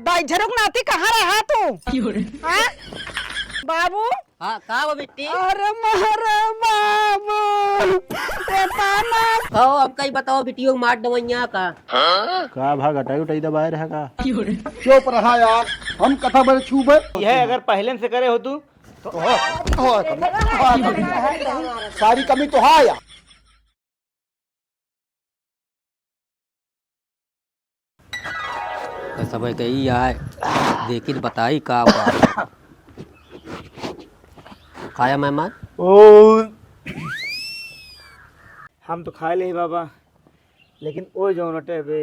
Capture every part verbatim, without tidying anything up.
दाई झरुक नाती, कहाँ रहा तू? हाँ? बाबू? हाँ, का हो बिट्टी? अरे मारे बाबू, ए पाना। कहो, अब कई बताओ, बिटियो मार दवैया का? का भा, गटाई उटाई दबाए रहा का? चुप रहा यार, हम कथा बड़े छूबे। यह अगर पहले से करे हो तू, तो सारी कमी तो है यार। तो सब है कही आए, देखी तो बताई का बा। खाया मेहमान? ओ, हम तो खाए ले बाबा, लेकिन ओ जौन अटे बे,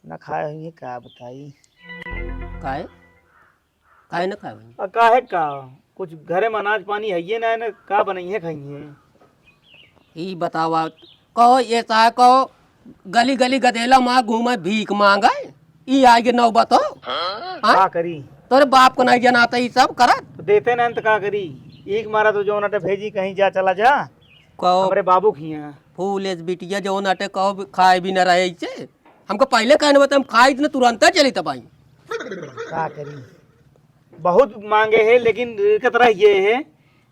ना खाए होइहे, का बताई। काहे? काहे ना खाए होइहे? आ, काहे का? कुछ घरे में अनाज पानी हइये ना, ना का बनइहे खाइहे? ई बतावा, कहो ये साहब, कहो गली गली गदेला माँ घूमे भीख मांगे, ई आइगे नौबत हो? हाँ? का करी? तोरे बाप को नहीं जनाता ई सब करत? तो देते ना तो का करी? एक मारा तो जौन अटे भेजी कहीं जा, चला जा। कहो हमरे बाबू खिया। फूल एस बिटिया जौन अटे कहो खाए भी न रहे इसे। हमको पहिले कहने बता, हम खाई इतने तुरंत चली तब आई। का करी, बहुत मांगे है, लेकिन कतरा ये है,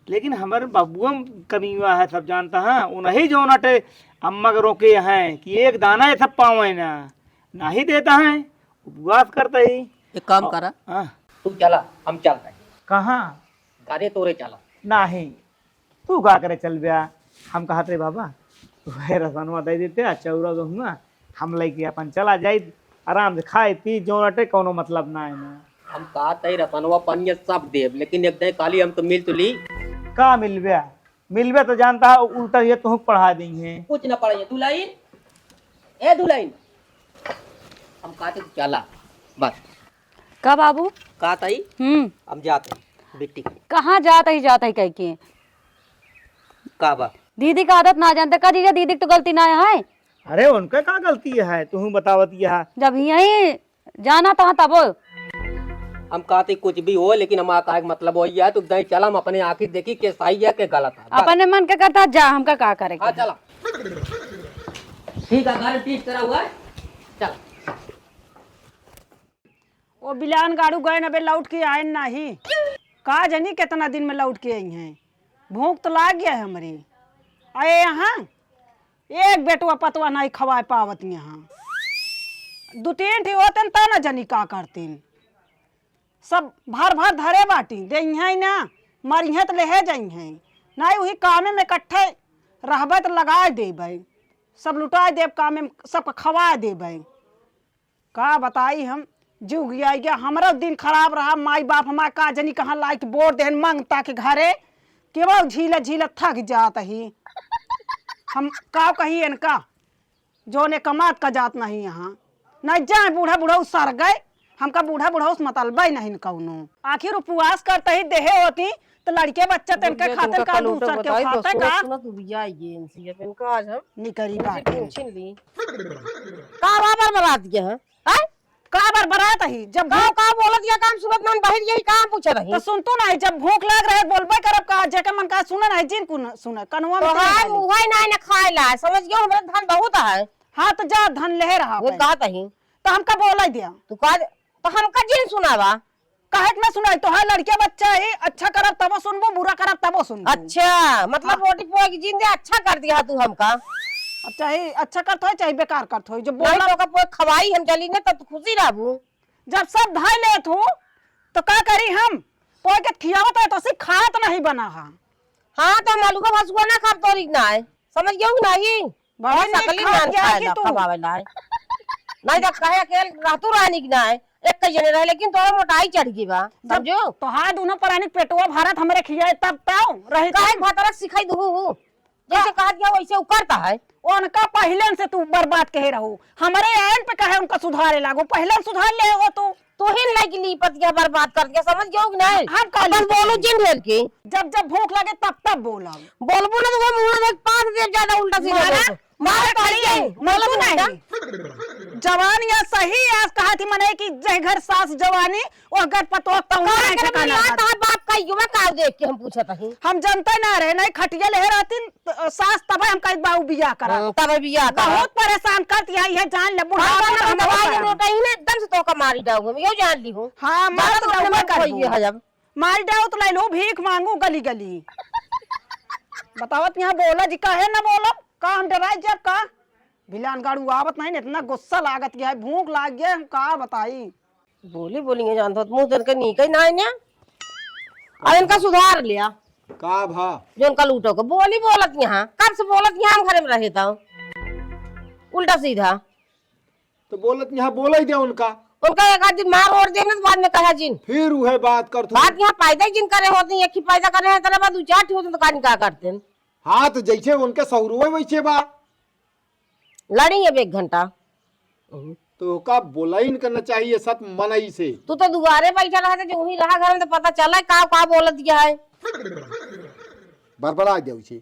लेकिन हमर बबुआ कमीवा है, सब जानता है। उन्हीं जौन अटे अम्मा के रोके हैं कि एक दाना ये सब पावे ना, नहीं देता है, उपवास करता ही। एक काम करा, हाँ। तू चला, हम चलता है। कहाँ? घरे तोरे चला। नहीं, तू का करे चल ब्या? हम कहत रहे बाबा, वह रसनवा दे देते आ चौरा गहुआ, हम लेके अपन चला जाई, आराम से खाए पी, जौन अटे कौनो मतलब ना है ना। हम कहत है रसनवा पनिया सब देब, लेकिन एक दिन खाली हम तो मिल तो ली। का मिलब्या? मिलब्या तो जानता है उल्टा ये तुहूँ पढ़ा देंगे। कुछ ना पढ़ाइए दुल्हन, ए दुल्हन, हम कहते चला बस। का बाबू? का ताई? हम्म। हम जात ही बिट्टी। कहाँ जात ही, जात ही कह के? का बा? दीदी का आदत ना जानते का जीजा, दीदी की तो गलती ना है। अरे उनका का गलती है, तू बतावत यह। जब यही जाना था तब। हम कहते कुछ भी हो, लेकिन हमारा काहे के मतलब वही है, तू दही चला, हम अपने आँखी देखी के सही है के गलत है। बस। अपने मन के करता जा, हमका का करे के? हाँ, चला। ठीक है, घर ठीक तरह हुआ है, चला। ओ बिलान गाड़ू गए न बे, लौट के आए नाही। का जनी कितना दिन में लौट के आई हैं। भूख तो लाग गया है हमरी। आए यहाँ एक बेटवा पतवा नहीं खवाए पावत यहाँ। दू तीन ठी होतन त न जनी का करतीन। सब भर भर धरे बाटी, देइहैं ना, मरिहैं त लेहे जइहैं। नहीं उही कामे में इकट्ठे रहबै त लगाए देबै। सब लुटाए देब कामे में, सबका खवाए देबै। का बताई हम, जुग आइ गया, हमरो दिन खराब रहा, माई बाप हमार का जनी कहाँ लाइत बोर देहन मंगता के घरे, केवल झीला झीला थक जात ही। हम का कही इनका, जौने कमात का जात नहीं यहाँ, नहीं जाए बूढ़ा बुढ़ऊ सर गए, हमका बूढ़ा बुढ़ऊ से मतलबे नहीं कौनो। आखिर उपवास करते ही देहे होती, तो लड़के बच्चा तनके खातिर का दूसर के खाते का? सुनत, सुनत, उबिया आइए इनसे, अब इनका आज हम निकरी बात है। पूछिन ली। का बाबर बरात गया है? हैं? का बरबरात ही? जब का, भूख का बोलत या काम सुनत नान बहिर यही काम पूछत रही। तो सुनतो ना है, जब भूख लाग रहे बोलबे करब का, जेके मन का सुने ना है, जिन कुन सुने, कनवा में तो तेल है, डाली। मुहै ना, ना खाए ला, समझ गयो, हमरा धन बहुत है। हाँ, तो जा धन लेहे रहा वो पे। कहत ही। तो हमका बोला दिया। तू का, तो हमका जिन सुनावा। काहे के ना सुनाई? तोहार लड़के बच्चा है, अच्छा करब तबो सुनबो, बुरा करब तबो सुनबो। अच्छा, मतलब हाँ। रोटी पोए की जिंदे अच्छा कर दिया तू हमका। अब चाहे अच्छा करत होई, चाहे बेकार करत होई, जो नहीं बोला तो का पोए खवाई हम चली ना, तब तू खुशी रहबू। जब सब धाई लेत हो, तो का करी हम? पोए के खियावत है, तो सिर्फ खात नहीं बना हा। हाँ, तो हम अलुआ भसुआ ना खाब तोरी के नाय। समझ गयो कि नहीं? बड़ा बड़ा नीक सकली खात नान गया खाए कि ला, तू। खवावे ला। नहीं तो कहे अकेल रहतू रानी की नाय। एक कई जने रहे, लेकिन तोरा मोटाई चढ़ गई बा। जब समझो? तोहार दोनों परानी पेटवा भारत हमरे खियाए तब ताऊ रही काहे तू। भतरक सिखाई दू? जैसे कहत गया वैसे उ करता है। उनका पहले से तू बर्बाद कहे रहो, हमरे आयन पे कहे उनका सुधारे लागो, पहले सुधार ले हो तू। तू ही नहीं की लीपत के बर्बाद कर दिया, समझ गयो कि नहीं? हम का बस लीपत बोलो है? जिन ढेर के। जब जब भूख लगे तब तब बोला। बोलबो ना तो वो मुंह में पाद दे ज्यादा उल्टा सीधा मारा, बोलबो। मारा मारा खाइए, खाइए, बोलबो बोलबो ना। नहीं। जवान या सही आज कहा थी मने कि जय घर सास जवानी, ओ अगर पतोह तो कौन कौन है है ठिकाना मिला घर? तहार बाप का युवा का देख के हम पूछत हई। हम जनते ना रहे, नहीं खटिया ले रहतीन, त, सास तबे हम कहित बा उ बियाह करा। हम्म, तब बियाह करा। बहुत परेशान करती है, ये जान ले, बुढ़ापा हम में तो हमारा दवाई काम। लोटा ही ना, एकदम से तोहका मारी डाऊ, हम यो जान ली हूँ। हाँ, मार ज्यादा तो तो अपने डउबे मत करबू। होइए है अब। मारी डाऊ तो ले लो, भीख मांगू गली गली। बतावत यहाँ बोला जी, काहे ना बोलब? का हम डराई जब का? भिलान गाड़ू आवत नहीं, इतना गुस्सा लागत गया है, भूख लाग गया, हम का बताई। बोली बोली ये जानत हो, मुँह तनके नीक ही ना है ना। अब इनका सुधार लिया। का भा? जो इनका लूटो को बोली बोलत यहाँ, कब से बोलत यहाँ हम घरे में रहे था। उल्टा सीधा। तो बोलत यहाँ बोला ही दे उनका। उनका एक आध दिन मार ओर देना तो बाद में कहा जिन। फिर उहे बात कर तू। बात यहाँ पैदा ही जिन करे होती है कि पैदा करे हैं, तेरा बाद दू चार ठो होते तो का नहीं का करते हैं। हाँ, तो जैसे उनके सौरुए वैसे बा। लड़ी अब एक घंटा। तो का बोला ही न करना चाहिए सत मनई से। तू तो दुआरे बैठा रहा था, जो वहीं रहा घर में तो पता चला का, का बोलत गया है। बरबरा जाऊ छे।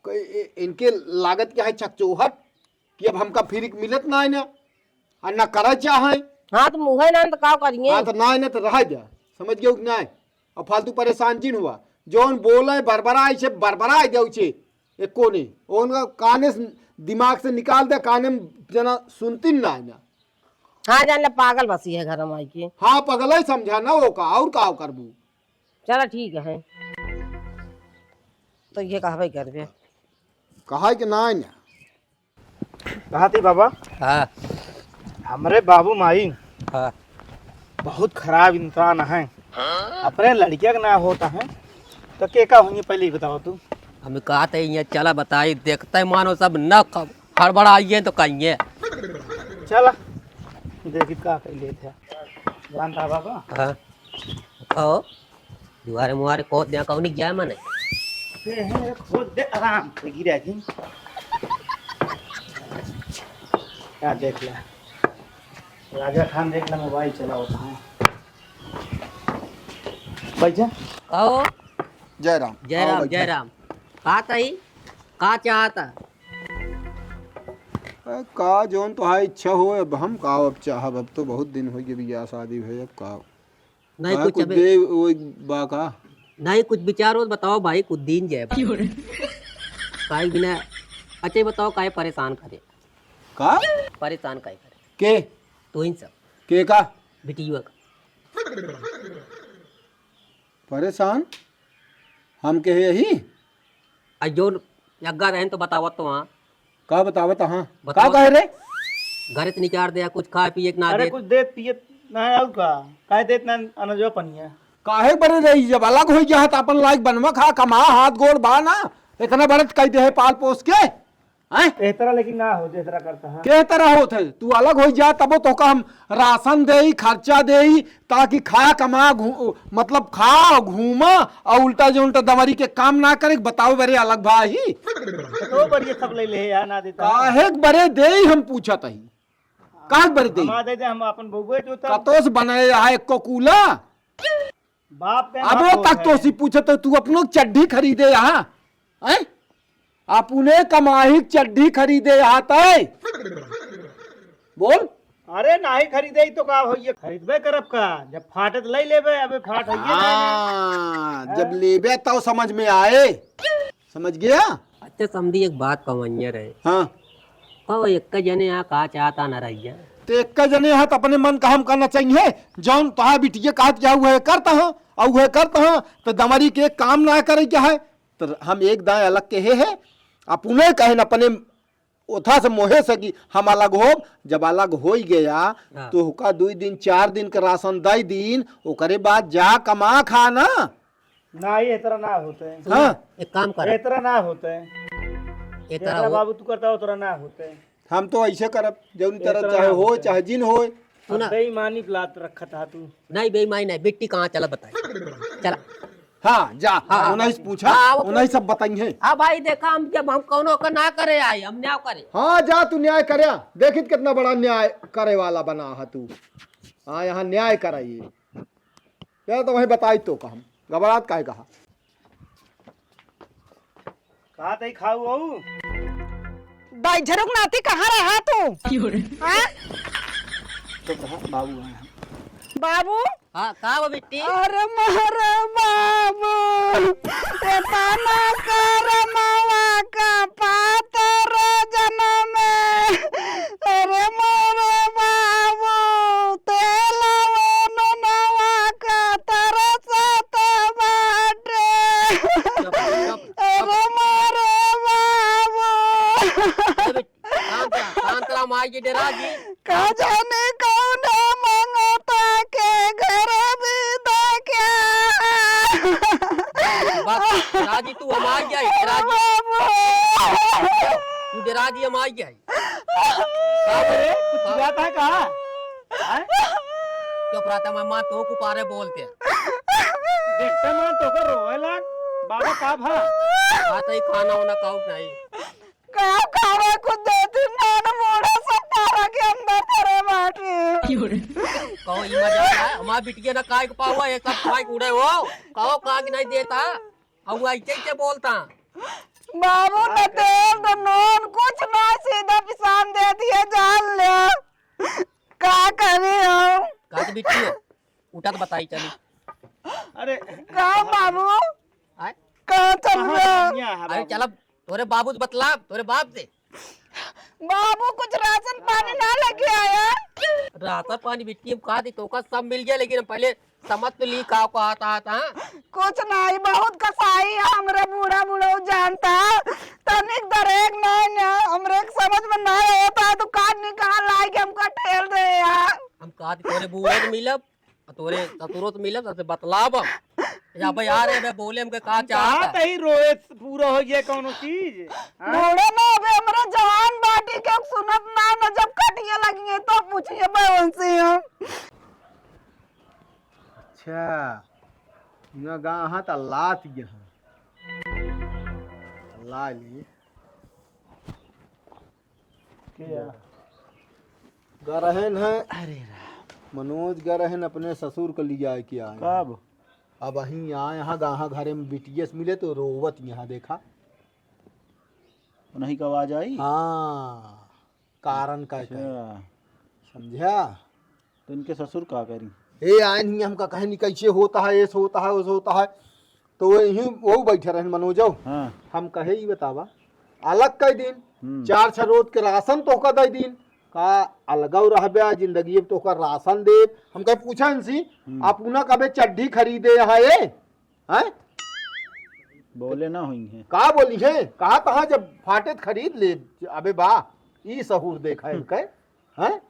क-, ए-, इनके लागत क्या है चकचोहट कि अब हमका फिर मिलत ना है ना, और ना करा चाहे। हाँ, तो मुँहे ना तो का करिए? हाँ, तो ना है ना तो रहा जा, समझ गयो कि ना? और फालतू परेशान जिन हुआ, जौन बोले बरबरा ऐसे बरबरा जाऊ छे। एको नहीं, उनका काने से, दिमाग से निकाल दे, काने में जना सुनती ना है ना। हाँ, जान ले पागल बसी है घर में आई के। हाँ, पगल ही समझा ना वो का, और का करबू? चला ठीक है, तो ये कहबे करबे। कहा है कि ना है ना? कहा थी बाबा? हाँ। हमरे बाबू माई हाँ। बहुत खराब इंसान है। अपने लड़किया के ना होता है तो के का होंगे, पहले ही बताओ तू। हमें कहा था ये चला बताई, देखते मानो सब न ख-, हड़बड़ाइए तो कहिए। चला देखी का कह लेते हैं। जानता बाबा? हाँ। कहो। दुआरे मुआरे खोद दिया, कौनी जाए मने? ते हैं, खोद दे आराम से गिरा जी। क्या देख ले? राजा खान देख ले, मोबाइल चलावत है। पैसा? कहो। जय राम। जय आओ राम, बैठा। जय राम। का तई? का चाहता? अरे का जौन तोहार इच्छा हो, अब हम का अब चाहब, अब तो बहुत दिन होइ गए बियाह शादी भए, अब का? नहीं काहे कुछ कुछ अबे दे वो बा का? नहीं कुछ विचार हो तो बताओ भाई, कुछ दीन जाए भाई। काहे बिना अच्छा ही बताओ, काहे परेशान करे? का? परेशान काहे करे? के? तू इन सब। के का? बिटिया का। परेशान? हम के है यही? आ जौन अग्गा रहन तो बतावत तो हाँ। का बतावत हाँ? का बतावत कहे रे? घरे से निकाल दे, कुछ खाए पिए के ना अरे दे। कुछ देत पियत ना है और का? काहे देत ना अनजवा पनिया? काहे बरे रही, जब अलग होई जा त अपन लायक बनवा खा, कमा, हाथ गोड़ बा ना, इतना बड़त कई दे है पाल पोस के। हैं? एह तरह लेकिन ना हो, जेह तरह करता है। के तरह होत है? तू अलग हो जा, तबो तोहका हम राशन देई, खर्चा देई, ताकि खा, कमा, घू-, मतलब खा, घूमा, और उल्टा जो उल्टा दमरी के काम ना करे, बताओ बरे अलग भाई। तो बरिए सब ले ले यार, ना देता। काहे के बरे देई हम पूछत हई? काहे के बरे देई? हम दे दे, हम अपन बउए जो तब कतोस बनाए रहा एको कूला? बाप के अबो बाप तक है। तोसी पूछत हो, तू अपनो चड्ढी खरीदे यहाँ, हैं? अपने कमाई के चड्ढी खरीदे यहाँ तय। बोल। अरे नाही खरीदे तो का होइए, खरीदबे करब का, जब फाटत लई लेबे, अबे फाट होइए ना। हाँ, जब हाँ। लेबे तब समझ में आए। समझ गया? अच्छा समधी, एक बात कवैया रहे। हाँ। कहो, एक जने यहाँ का चाहता ना रहिया। तो एक जने यहाँ तो अपने मन का हम करना चाहिए, जौन तोहार बिटिया कहत क्या हुए करता हाँ, और हुए करता हाँ, तो दमरी के काम ना करे क्या है? तो हम एक दाएं अलग के है, अपने कहे न अपने ओथा से मोहे से कि हम अलग होब, जब अलग होई गया, हाँ। तो ओका दुई दिन, चार दिन का राशन दई दीन, ओकरे बाद जा कमा खा ना। ना, ये इतना ना होते हैं। हाँ। एक काम कर। इतना ना होते हैं। इतना इतना हो। बाबू तू करता हो, उतना ना होते हैं। हम तो ऐसे करब, जौन तरह इतना चाहे ना हो, होते हैं। चाहे जिन होए। सुना। अब बेईमानी लात रखत हा तू। नहीं, बेईमानी नहीं, बिट्टी कहाँ चला बताए। चला। हाँ, जा, हाँ, हाँ। उन्हीं से पूछा, हाँ, वो उन्हीं सब बताइए। हाँ भाई, देखा, हम जब हम कौनो का ना करे आए, हम न्याय करे। हाँ, जा, तू न्याय करे। देखित कितना बड़ा न्याय करे वाला बना है तू। हाँ, यहाँ न्याय कराइए। यार, तो वही बताई तो का हम। घबरात काहे कहा? का तई खाऊ हो? दाई झरुक नाती कहाँ रहा तू? की हो रे? हाँ? चुप रहा, बाबू आए हैं। बाबू? हाँ, का हो बिट्टी? अरे मारे बाबू, एतना करमवा का पातर ये डेरा जी। का जाने कौन मंगता के घर विदा क्या। बस, डेरा जी, तू हम आ गया है, डेरा जी। बाबू। तू डेरा जी, हम आ गया है। अरे, कुछ हुआ था का? हैं? चुप रहता, मैं माँ तो कुपारे बोलते हैं। देखते माँ तो को रोए लाग। बाबा का भा? आता ही खाना वाना खाओ कि नहीं? का खावे कुछ देती ना, ना मोड़ा सब तारा के अंदर पड़े बाटे। कहो, ई मजा है? हमार बिटिया ना काय के पावा, ये सब खाए उड़े हो। कहो, का कि नहीं देता? अब वो ऐसे, ऐसे बोलता। बाबू, न तेल, न नून, कुछ ना, सीधा पिसान दे दिए, जान ले। का करी हम? का तो बिट्टी हो? उठा तो बताई चली। अरे। का बाबू? आय? का चल कहाँ रहा? दुनिया है अरे बाबू? चला, तोरे बाबू से बतला, तोरे बाप से। बाबू, कुछ राशन पानी ना लेके आया? राशन पानी बिट्टी हम कहा दी, तोका सब मिल गया, लेकिन हम पहले समझ तो ली का, का आता, आता, हाँ? कुछ नहीं, बहुत कसाई है हमरे बूढ़ा, बूढ़ा जानता। तनिक दरेक नहीं ना, हमरे समझ में नहीं होता, तो काट निकाल लाई के हमका ठेल दे यार। हम कहा दी, तोरे बूढ़े से मिलब, आ तोरे ससुरो से मिलब, तसे बतलाब हम। या भाई, आ रहे बे, बोले हमके का हम चाहता? कहा तही रोए पूरा हो गया कौनो चीज, हाँ? बूढ़े ना, अबे हमरे जवान बाटी के सुनत ना, न जब कटिए लगिए तो पूछिए बे उनसे हम। अच्छा, इहाँ गा हाँ त लात गया। ला ली। क्या? गरहन है। अरे राम। मनोज गरहन अपने ससुर को लिया के आए। कब? अब अहीं आए यहाँ गाहाँ घरे में बिटिया से मिले तो रोवत यहाँ देखा। उन्हीं का आवाज आई? हाँ, कारण का अच्छा। कहे। समझा? तो इनके ससुर का करी? ए, आए नहीं, हमका कहे नहीं कैसे होता है, ऐसे होता है, वैसे होता है। तो वो यहीं, वो बैठे रहन मनोजो। हाँ। हम कहे, "ई बतावा, अलग कई दिन, हम्म। चार छह रोज के राशन तोहका दे दिन, का अलगौ रहबे, जिंदगी में तोहका राशन देब?" हम कहे, "पूछा इनसे, हम्म। अपना कबे चड्ढी खरीदे यहाँ, ए?" हैं? बोले ना हुई हैं। का बोली है? कहा तहाँ जब फाटे त खरीद ले, अबे बा, ई सहूर देखा है हम्म। उनके, हैं?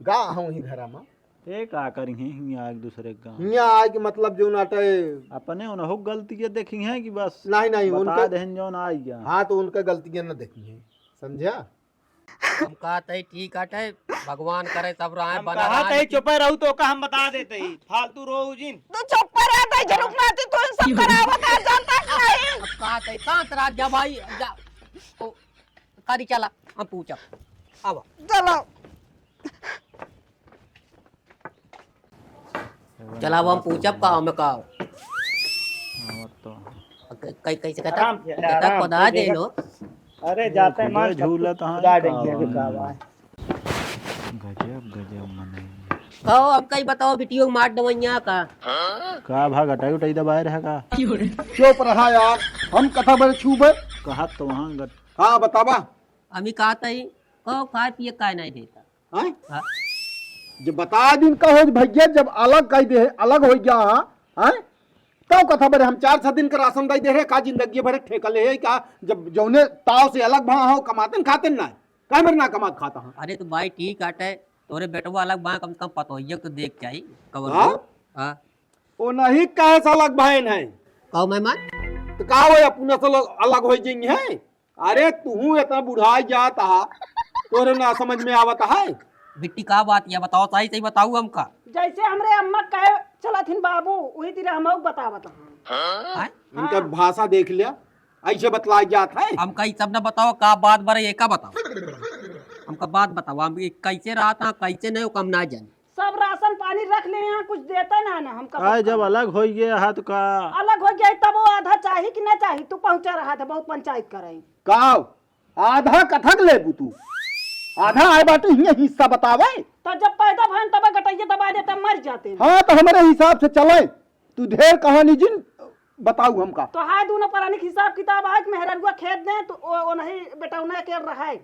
गा हूँ ही घरा में। ए का करी हैं, हियाँ एक दूसरे के गाँव। हियाँ आए के मतलब जो नाटे अपने उन्हों गलती के देखी हैं कि बस नहीं, नहीं, बता उनके देहन जौन आई गया। हाँ, तो उनके गलतियाँ न देखी हैं, समझा? हम कहत ही ठीक हटे, भगवान करे सब राह हम बना कहत रहा, ही लेकिन चुपे रहू तो का हम बता देत ही, फालतू रो जिन। तू चुप पर रहत ही, झलुक नाती तू सब करावत है, जानता कि नहीं? अब कहत ही, शांत रह जा भाई, जा। ओ, करी चला, हम पूछब। अब। चलो। चला, अब हम पूछब का, हमें का। हाँ, तो। कै-, कै-, कैसे कहता? आराम से, कहता आराम खुदा से, दे देखा। लो। अरे, जाते हैं, मार झूला तो हाँ, खुदा का देंगे, अभी बात। का बात। गजब, गजब मनई। कहो, अब कई बताओ, बिटियो मार दवैया का? का भा, गटाई उटाई दबाए रहा का? चुप रहा यार, हम कथा बरे छूबे। कहा तो वहाँ गट- हाँ, बतावा। अमी कहत ही, कहो, खाए पिए काय नहीं देता? हैं? हाँ। जब बता दिन कहो भैया, जब अलग कह दे, अलग हो गया, हाँ? हैं? तब कथा बरे हम चार छह दिन का राशन दे दे रहे, का जिंदगी भरे ठेका ले है, का जब जौने ताव से अलग भा हो, कमाते न खाते न ना, का मेरे ना कमात खाता हाँ? अरे तो भाई ठीक आटे, तोरे बेटवा अलग बा, कम से कम पतोहिया तो देख जाई, कवर हाँ? हो। हाँ। ओ नहीं कहे से अलग भाई नहीं। कहो मेहमान। तो का हो अपना से अलग, अलग हो जाएंगे हैं? अरे, तुहू इतना बुढ़ाई जात हा, तोरे ना समझ में आवत है। बिट्टी, का बात या बताओ, सही सही बताऊ हमका। जैसे हमरे अम्मा कहे चलत हिन बाबू, वही तीरे हमहू बतावत हन। हैं? इनका हाँ। भाषा देख लिया, ऐसे बतलाई जात है। हमका ई सब ना बताओ, का बात बरे, ये का बताओ? हमका बात बताओ, हम ई कैसे रहत हा, कैसे नहीं, ओका हम ना जानी। सब राशन पानी रख ले, यहाँ कुछ देते ना, ना हमका आए सब जब काम। अलग हो गया है तो का? अलग हो गया है तब वो आधा चाही कि ना चाही? तू पहुँचा रहा था, बहुत पंचायत करे। का? आधा कथक लेबू तू? आधा आए बाटे हियाँ हिस्सा बतावे। तो जब पैदा भन तब गटैया दबा देते, मर जाते। हाँ, तो हमारे हिसाब से चले। तू ढेर कहानी जिन बताऊ हमका। तो हाय दोनों परानी के हिसाब किताब आज मेहररुआ खेत दे, तो ओ, ओ नहीं बेटौना के रहे।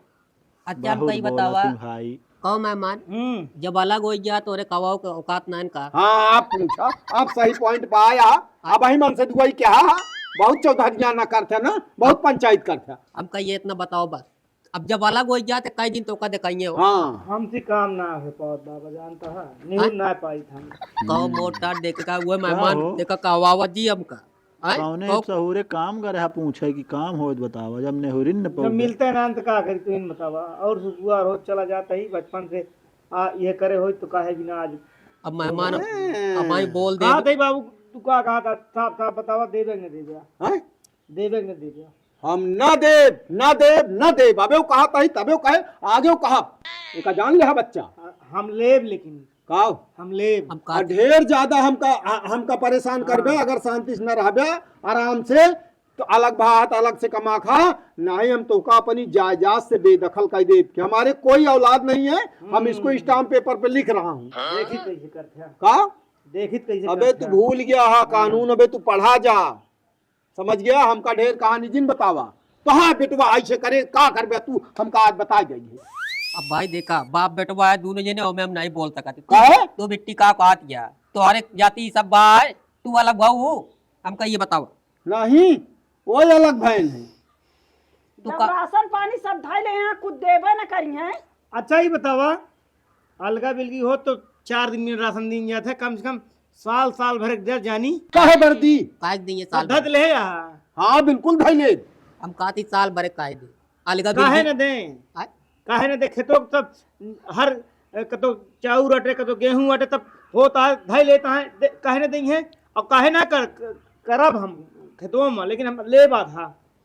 अच्छा, हम बहुत कही बोला बतावा। तू भाई। कहो मेहमान, हम्म। जब अलग हो गया तो रे कवाओ के औकात नान का। हाँ, आप पूछा, आप सही point पे आया। अब ही मन से दुआई क्या है? बहुत चौधरिया ना करते ना, बहुत पंचायत करते। हम कहिए इतना बताओ बस, अब जब अलग होइ जात, कई दिन तोका देखाइए हो। हाँ। हमसे काम ना होइ पावत बाबा, जानता है, निहुर ना पाइत हम। कहो मोटा देखे का, वो मेहमान हो? देखा कहवावत जी हमका। आय? कौने कहो। सहुरे काम करे हा पूछे कि काम होत बतावा, जब नेहुरिन न जब पौधे। मिलते ना तो का करी, तू ही बतावा। और ससुआ रोज चला जाता ही बचपन से, आ, ये करे होई तो काहे बिना आज। अब मेहमान, हैं। अब आई बोल दे। कहा थे बाबू, तू का कहा था? साफ साफ बतावा, देबे कि न देबे? हैं? देबे कि न देबे? हम ना देब, ना देब, ना देब। अबे वो कहा था ही, तबे वो कहे, आगे वो कहा। एका जान ले हा बच्चा। हम लेब लेकिन। काव? हम लेब। हम आ, का ढेर ज्यादा हमका, आ, हमका परेशान करबे, हाँ। अगर शांति से न रहबे, आराम से, तो अलग बात, अलग से कमा खा, नहीं हम तोका अपनी जायदाद से बेदखल कर देब कि हमारे कोई औलाद नहीं है, हम हम्म। इसको स्टाम्प पेपर पे लिख रहा हूँ। देखित कैसे करते हैं। का? देखित कैसे अबे करते तू हैं। भूल गया हा हाँ। कानून, अबे तू पढ़ा जा, समझ गया? हमका ढेर कहानी जिन बतावा। तो हाँ बेटवा, ऐसे करे, का करबे तू, हमका आज बता जाइए। अब भाई देखा, बाप बेटवा है दोनों जने, ओमे हम नहीं बोल सकते। तू, काहे? तू बिट्टी का कहत गया, तोहरे जाति सब बा है, तू अलग भाऊ हो, हमका ये बतावा। नहीं, वो अलग बहन है। तो जब का राशन पानी सब धइले हैं, कुछ देबे न करी हैं। अच्छा, ई बतावा, अलगा बिलगी हो तो चार दिन में राशन दिन जात है, कम से कम साल, साल भर एक दे जानी। काहे बरदी? काहे के दिए साल धत भर? ले आ। हाँ, बिल्कुल धइले। हम कहती साल भर काहे दे? अलगा काहे बिलगी न दे? आय? काहे न दे? खेतों के सब हर, ए, कतो चाउर अटे, कतो गेहूं अटे, तब होता है, धइ लेता है, दे, काहे न देंगे? और काहे ना कर, करब हम खेतों में, लेकिन हम लेबा था।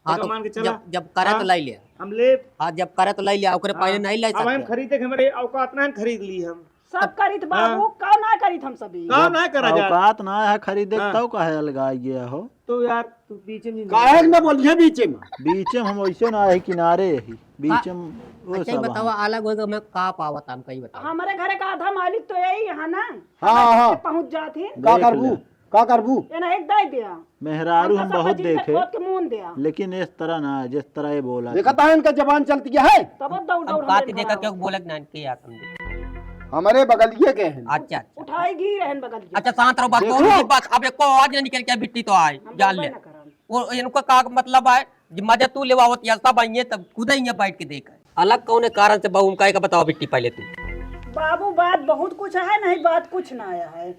हाँ, एका तो मान के चला। जब, जब करे तो हाँ, लाई ले। हम लेब। हाँ, जब करे तो लाई ले, ओकरे हाँ, पहले नहीं लाई अब हम सकते। खरीदे के हमरे औकात ना है, खरीद ली हम। सब अब करित बाबू, अब का ना करित हम सभी? का जब ना करा जाए? औकात ना है खरीदे, हाँ। तब काहे अलगाई गया हो? तो यार, तू बीचे में काहे ना बोलिए बीचे में? बीचे में हम वैसे ना है, किनारे यही। बीचे हाँ। में वो अच्छा, ही सब बतावा, है। अलग होइगा, मैं का पावत हम, कहीं बतावा। हमरे घरे का आधा मालिक तो यही यहाँ ना। हाँ, हाँ। पहुँच जात ही। का देख करबू? ले। का करबू? ये ना एक दाई दिया। मेहरारू हमका हम सब बहुत चीज से देखे, खोद के मुंह दिया। लेकिन इस तरह ना, जिस तरह ये बोला देखा था। था इनका जबान चलती है। तब दौड़ अब दौड़ बात हमरे देखा घर क्यों आवत। बोलत ना इनके यार समझे। हमारे बगलिए के हैं। अच्छा, अच्छा। उठाई गी रहन बगलिए। अच्छा, शांत रहो, बात देखो। कौन सी बात? अब एको आवाज ना निकल के बिट्टी तो आए, हम जान बोलबे ले। ना करम। वो इनका का मतलब है? जे मजा तू लेवावत या सब आइए, तब खुद आइए बैठ के देख। अलग कौने कारण से बाबू उनका एक बताओ बिट्टी पहले तू। बाबू, बात बहुत कुछ है, नहीं बात कुछ ना आया है।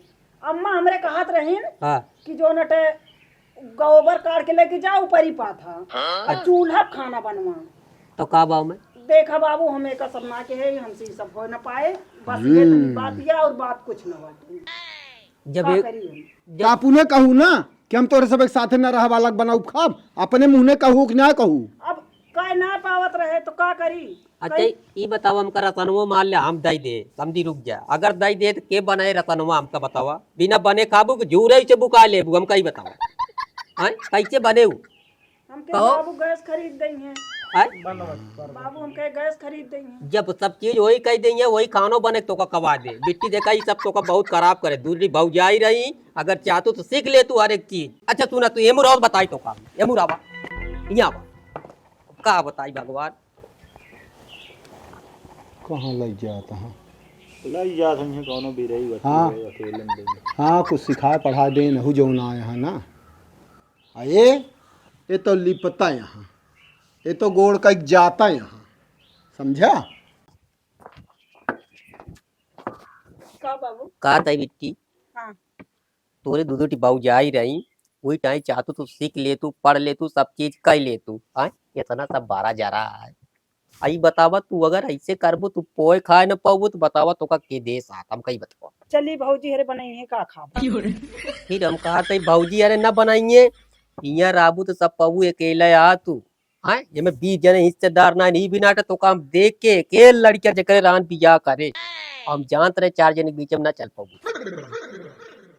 अम्मा हमरे कहत रहीन हाँ। कि जो नटे गोबर काढ़ के लेके जाओ ऊपरी पाथा, हाँ। और चूल्हा पे खाना बनवा। तो का बाबू में? देखा बाबू, हम एका सब ना के है, हमसे ई सब हो ना पाए, बस ये हम्म। तनी बात या और बात कुछ ना बाटे। जब का एक करी हम? जब का अपने कहू ना कि हम तोरे सब एक साथे ना रहब, अलग बनाऊ खाब, अपने मुँह ने कहू कि ना कहू? अब कह ना पावत रहे तो का करी? अच्छा, कहीं ई बताओ, हमका रसनवा मान ले, हम दई दे, समझी, रुक जा। अगर दई दे, तो के बनाए रसनवा, हमका बतावा। बिना बने खाबू कि जूरे से बुका लेबू, हमका ई बतावा। हैं? कैसे बने उ? हमके कहो। बाबू गैस खरीद देइहैं। हैं? बाबू हमके गैस खरीद देइहैं। जब सब चीज वही कह देइहैं, वही खानो बने तो का कवा दे। बिट्टी देखा, ई सब तो का बहुत खराब करे। दूसरी भौजाई रही, अगर चाहतू तो सीख ले तू हर एक चीज। अच्छा सुना, तू एमुराव बताई तो का? एमुरावा। यहाँ बा। का बताई भगवान? कहाँ लइ जात हैं? लइ जात हैं, कौनो बिरई बच्ची हाँ। है, अकेले में देंगे। हाँ, कुछ सिखाए पढ़ाए देन, हु जौन आए हैं ना। आ ये, ये तो लिपता यहाँ, ये तो गोड़ का जाता यहाँ, समझा? का बाबू? का ताई बिट्टी? हाँ। तोरे दू दू ठी भौजाई रही, वही टाइम चाहतू तू सीख लेतू, पढ़ लेतू, सब चीज कर लेतू। आय, इतना सब बारा जा रहा है। आई बतावा, तू अगर ऐसे करबू, तू पोए खाए न पाबू, तो बतावा, तोका के दे साथ, हम कही बतावा। चली भौजी, हरे बनाइए, का खाबू? फिर हम कहा थे, भौजी, अरे न बनाइए, यहाँ रहबू तो सब पाबू, अकेले आ तू। हैं? ये में बीस जने हिस्सेदार ना, नहीं भी नाटे, तो काम देख के, के लड़किया जेकरे रहन बियाह करे। हम जानत रहे, चार जने के बीच में ना चल पाबू।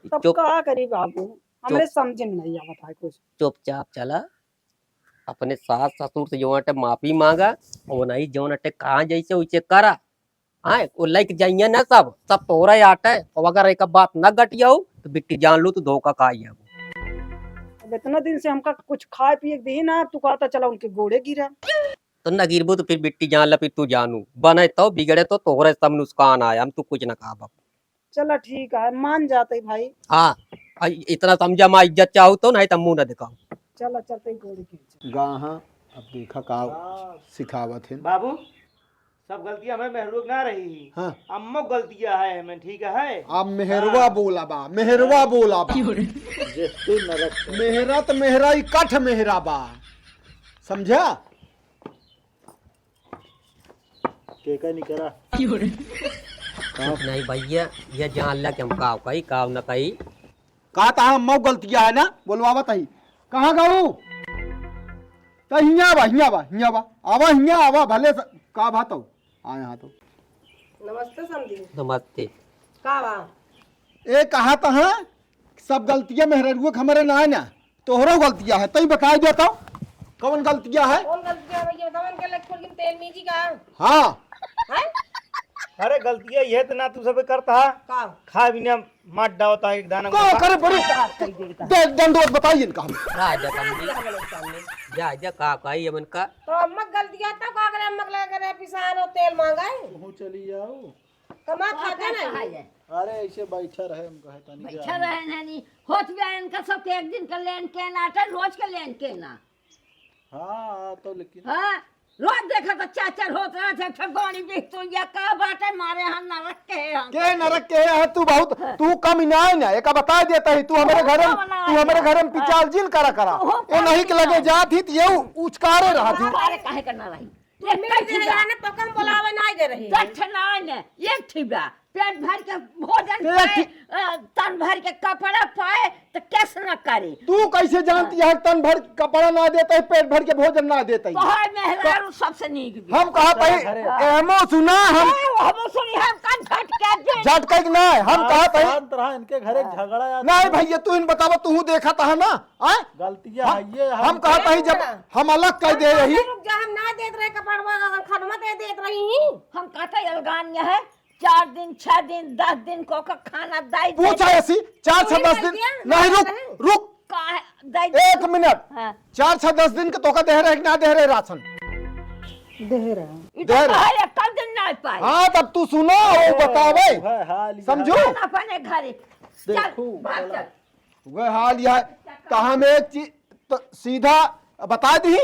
तब चुप। का करी बाबू? हमरे चुप। समझे में नहीं आवत है कुछ। चुपचाप चला, अपने सास ससुर से जो अटे माफी मांगा, और नहीं जो अटे कहाँ जैसे वैसे करा। हाँ, वो लेके जाइए ना सब, सब तोहरा आटे, और अगर एक बात ना गटियाऊ, तो बिट्टी जान लू, तू धोखा खा जाबू। अब इतना दिन से हमका कुछ खाए पिए के दही ना, तू कहता चला उनके गोड़े गिरा। तो न गिरबू, तो फिर बिट्टी जान ला, फिर तू जानू, बने तो बिगड़े तो तोहरे सब नुकसान आए, हम तू कुछ ना कहा बाबू। चला ठीक है, मान जाते भाई। हाँ, आ, इतना समझा, माँ इज्जत चाहू तो, नहीं तो मुँह ना दिखाऊ। चला, चलते ही गोड़ की। गाहा, अब देखा का हाँ। सिखावत है। बाबू, सब गलतियाँ हमें मेहरुआ के ना रही। हाँ। अम्मो गलतियाँ है हमें, ठीक है? अब मेहरवा हाँ। बोला बा, मेहरवा बोला बा। जे तू नरक से। मेहरा त मेहरा, ई कठ मेहरा बा। समझा? के का निकरा? कुछ नहीं भैया, ये जान ला कि हम काव कही, काव न कही। का तहा अम्मा गलतिया है ना, बोलवावत ही। कहाँ गऊ? त हियाँ बा, हियाँ बा, हियाँ बा। आवा हियाँ, आवा, भले स-, का बात हो? आ यहाँ तो। नमस्ते समधी। नमस्ते। का बा? ए, कहा तहा, सब गलतिया मेहररुआ के हमरे ना है ना, तोहरो गलतिया है। तई बताई दे तो, कौन गलतिया है? कौन गलतिया है भैया? बताओ, इनके लग खुरगी में तेल मीजी का? हाँ। हैं? अरे गलतिया ये तो ना तू सब करता है। का? खा बिना मार डालता है एक दाना को का? करे पड़ी। का कही देता है? दे, दंडवत बताइए इनका हम। जा, जा, समधी। जा, जा, का, का, ये मन का? तो अम्मा गलतिया तब का करे, अम्मा के लगे करे पिसान और तेल मांगा है। तू चली जाओ। कमा खाते नहीं। अरे ऐसे बैठा रहे, हम कहे तनी बैठा रहे नहीं, होत गया इनका सब एक दिन का लेन के ना, रोज के लेन के ना। हाँ, तो लेकिन हाँ, रोज देखा तो चार चार होत रहा थे, फिर बड़ी बिस्तुइया का बाटे मारे हम नरक के हैं हम। के नरक के है तू? बहुत हाँ। तू कम ना है ना, एका बता देता ही तू हमरे तू घर में, कम ना तू है हमरे ना। घर में हाँ। पिचाल जिन करा करा। तू ए नहीं के लगे जात ही त ये उचकारे रहा तू। अरे काहे करना रही? तू एक मिल ठिबा। जाने तो कम बोलावे ना दे रही। एक ठे ना ने, एक ठिबा। पेट भर के भोजन पेट पाए, अ, तन भर के कपड़ा पाए, तो कैसे न करे? तू कैसे जानती है तन भर कपड़ा ना देता है, पेट भर के भोजन ना देता है? तोहार मेहरारू सबसे नीक भी। हम कहा तही, अरे। एहमो सुना हम। ए, हमो सुनी हम कान झटके दे। झटके के ना, हम आप कहा तही। शांत रहा, इनके घरे झगड़ा या नहीं भैया, तू इन बतावा, तू देखा था ना, आय? गलतियाँ हम, है ये, हम हम कहा तही जब ना। हम अलग कर दे रही। रुक जा, हम ना देत रहे कपड़वा, अगर खनवा दे देत रही ही। हम कहते अलगान यह है, चार दिन, छह दिन, दस दिन को का खाना दाई दे पूछा दे। ऐसी, चार, छह, पूरी दस दिन, कर दिया, नहीं, रुक, नहीं। रुक। का है? दाई दे। एक मिनट। हाँ। चार, छह, दस दिन के तोका दे रहे कि ना दे रहे राशन? दे रहे। ई तो दे रहे। कहे एक दिन ना पाए। हाँ, तब तू सुनो, वो अरे, बतावे। है हाल ही समझू? है। चल अपने घरे। चल, देखू, भाग चला। चल। वह हाल यह है। तो हम एक चीज तो सीधा बता दी,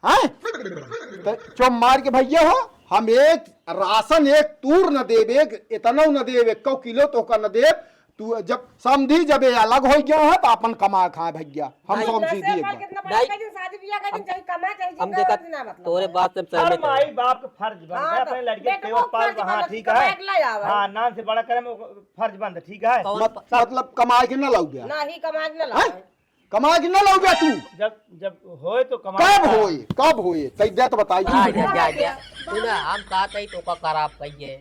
हैं? तो चुप मार के भैया हो, हम एक राशन एक तूर न देब, एक इतना न देब, एक किलो तोका न देब। तू जब समधी जब ये अलग हो गया है तो अपन कमा खाए भैया, हम भाई, समझी दिए एक बार। कितना बड़ा भाई, कह दिन शादी ब्याह कह दिन हम, चाहे कमा चाहे हम जिंदा देखा, रहो, ना मतलब तोरे है। बात से हर सहमत है। माई बाप का फर्ज बनता है हाँ, तो अपने लड़के बेटवा के पाल, फर्ज हाँ, बनता है, ठीक है। कमाए के लाई आवे। हाँ, नान से बड़ा करे में फर्ज बनता, ठीक है। कौन मत-, प- मतलब कमाए के ना लाऊ गया? नहीं, कमाए के ना लाऊ हैं? गया। कमाए के ना लाऊ गया तू? जब, जब होए तो कमाए कब का। होए? कब होए? तै दे तो बताई। जा, जा, जा, जा। तू ना, हम कहत हई तोका खराब कहिए।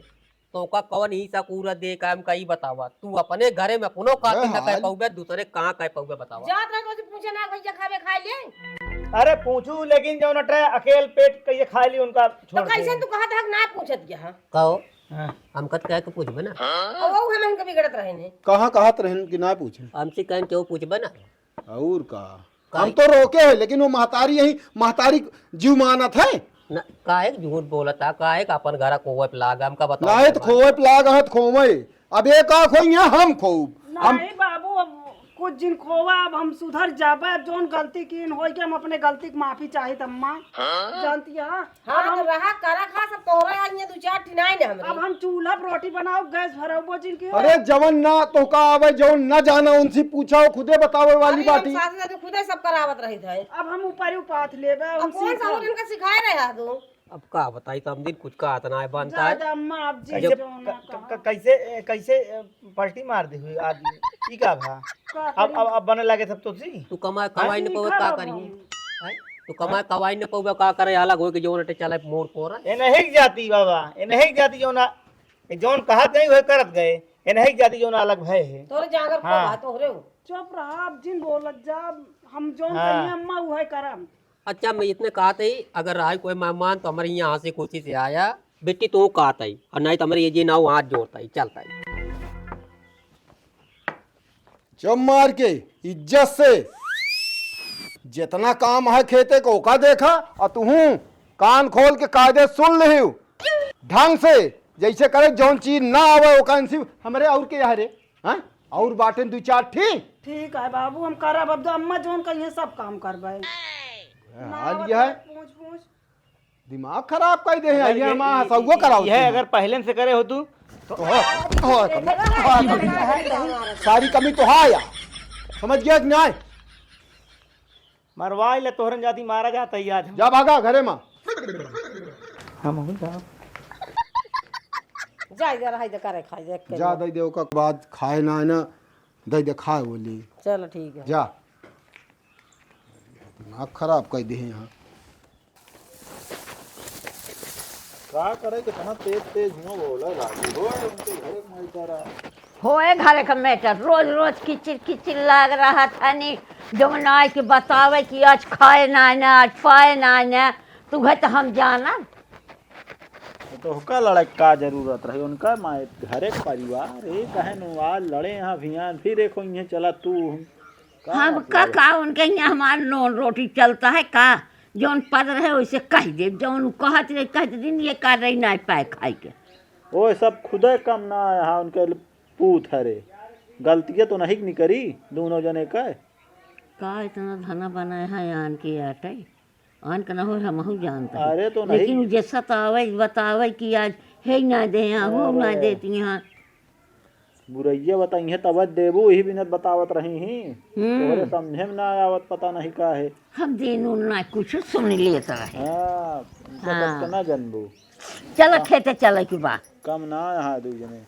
तोका कौन ही सा कूरा दे काम का ई बतावा। तू अपने घरे में अपनो कातिल न कह पाउबे, दूसरे कहाँ कह पाउबे बतावा। जात रहे तो पूछे ना, भैया खावे खाए ले। अरे पूछू, लेकिन जौन अटे अकेल पेट कहिए खाए ली उनका तो छोड़ कैसे दे। तू कहत हक ना पूछत गया, हाँ? कहो, हाँ। हम कत कह के पूछबे ना। और वो हम इनका बिगड़त रहे ने। कहाँ कहत रहन कि ना पूछे? हमसे कहन के वो पूछबे ना। और का? का? हम तो रोके है, लेकिन वो महतारी यही, महतारी जीव मानत है। न, काहे के झूठ बोलत है? काहे के अपन घरा खोवे पे लाग? हमका बताओ नहीं तो भगवान। खोवे पे लाग है तो खोवे। अब एक आँख होई है, हम खोब। हम नहीं बाबू, अब कुछ दिन खोवा, अब हम सुधर जाबे। अब जौन गलती कीन होई के हम अपने गलती की माफी चाहित अम्मा। हाँ? जानती है? हाँ, अब तो हम रहा करा खा सब तोहरे यहाँ ये दो चार ठिनाई ने हमरे। अब हम चूल्हा पर रोटी बनाओ, गैस भराओ, बोझिन के। अरे जवन ना तोहका आवे, जवन ना जाना उनसे पूछा, वो खुदे बतावे वाली अरे हम बाटी। साथे साथे खुदे सब करावत रही थे। अब हम ऊपर ही उपाथ लेबे, अब उनसे कौन सा का? उनका सिखाए रहे आ तू? अब का बताई, समधिन कुछ का हाथ ना है बनता है। ज्यादा अम्मा आप जी कैसे, जो ना क-, क-, कहा। क-, कैसे, ए, कैसे, ए, पलटी मार दी हुई आदमी, ई का भा? का अब, करी? अब, अब बने लगे सब तो सी। तू कमाए, हाँ? कमाई न पावे, का करी? हैं? तू कमाए, कमाई न पावे, का करे? अलग होके जौन अटे चले मोड़ कोरा। ए नहीं जाती बाबा, ए नहीं जाती जौन आ, ए जौन कहत गई, वही करत गए। ए नहीं जाती जौन अलग भय है। तोरे जागर को हाँ। बात हो रे। चुप रहा, अब जिन बोलत जा, हम जौन हाँ। कहिए अम्मा, वही करम। अच्छा, मैं इतने कहत ही, अगर रहा कोई मेहमान तो हमरे यहाँ हँसी खुशी से आया, बेटी तू कहत ही, और नहीं तो हमरे ये जी ना हाथ जोड़त ही, चलत ही। चुप मार के, इज्जत से, जितना काम है खेते को ओका देखा, और तुहूँ कान खोल के कायदे सुन लिहियो, ढंग से, जैसे करे जौन चीज ना आवे ओका इनसे हमरे और के यहाँ रे। हैं? और बाटेन दू चार ठी? ठीक है बाबू, हम करब, अब तो अम्मा जौन कहिए सब काम करबे। हाल यह है। पूछ, पूछ। दिमाग खराब कर दे हैं, अगर ये ये, माँ ये, सौगो कराओ यह तुम। अगर पहले से करे हो तू, तो हो, हो, कमी, हो, कमी। सारी कमी तो है यार। समझ गया कि नहीं? मरवाई ले, तोहरन जाति मारा जाता है याद। जा भागा घरे माँ। हम हूँ जा। जा इधर, हाय दे करे खाई दे के। जा दे दे ओका बाद खाए ना है ना, दे दे खाए बोली। चलो ठीक है। जा। दिमाग खराब कर दे हैं यहाँ। का करे, कितना तेज तेज हुआ बोला लागी। होए उनके घरे के मैटर। होए घरे का मैटर, रोज रोज किचिर किचिर लाग रहा था नी। जौन आए के बतावे कि आज खाए ना ना, आज पाए ना ना, तू है तो हम जानब। तो ओका लड़ाई का जरूरत रही, उनका माए घरे के परिवार, ए, कहे नु आज लड़े यहाँ भियान, फिर एक इन्हें चला तू, हम का हम का, मतलब? का उनके यहाँ हमार नून रोटी चलता है का? जौन पद रहे वैसे कह दे, जौन उ कहत रहे, कहत दिन ये कर रही ना पाए खाए के। ओ सब खुदे कम ना है, हाँ, उनके पूत हरे, गलतियाँ तो नहीं निकरी दोनों जने का। का इतना धना बनाए है आन के आटे? आन के ना हो, हमहू जानता है। अरे तो नहीं। लेकिन उ जैसा तो आवे, बतावे कि आज है ही ना दे यहाँ, हो ना अरे। देती यहाँ। बुरैया बताइहे तब देबू, यही बिनत बतावत रही ही। हम्म। तोहरे समझे में ना आवत, पता नहीं का है। हम दिन उन ना कुछ सुन लेत रहे। हाँ, उनका हाँ। तब तो ना जानबू। चलो हाँ। खेते चले की बात। कम ना यहाँ दू जने।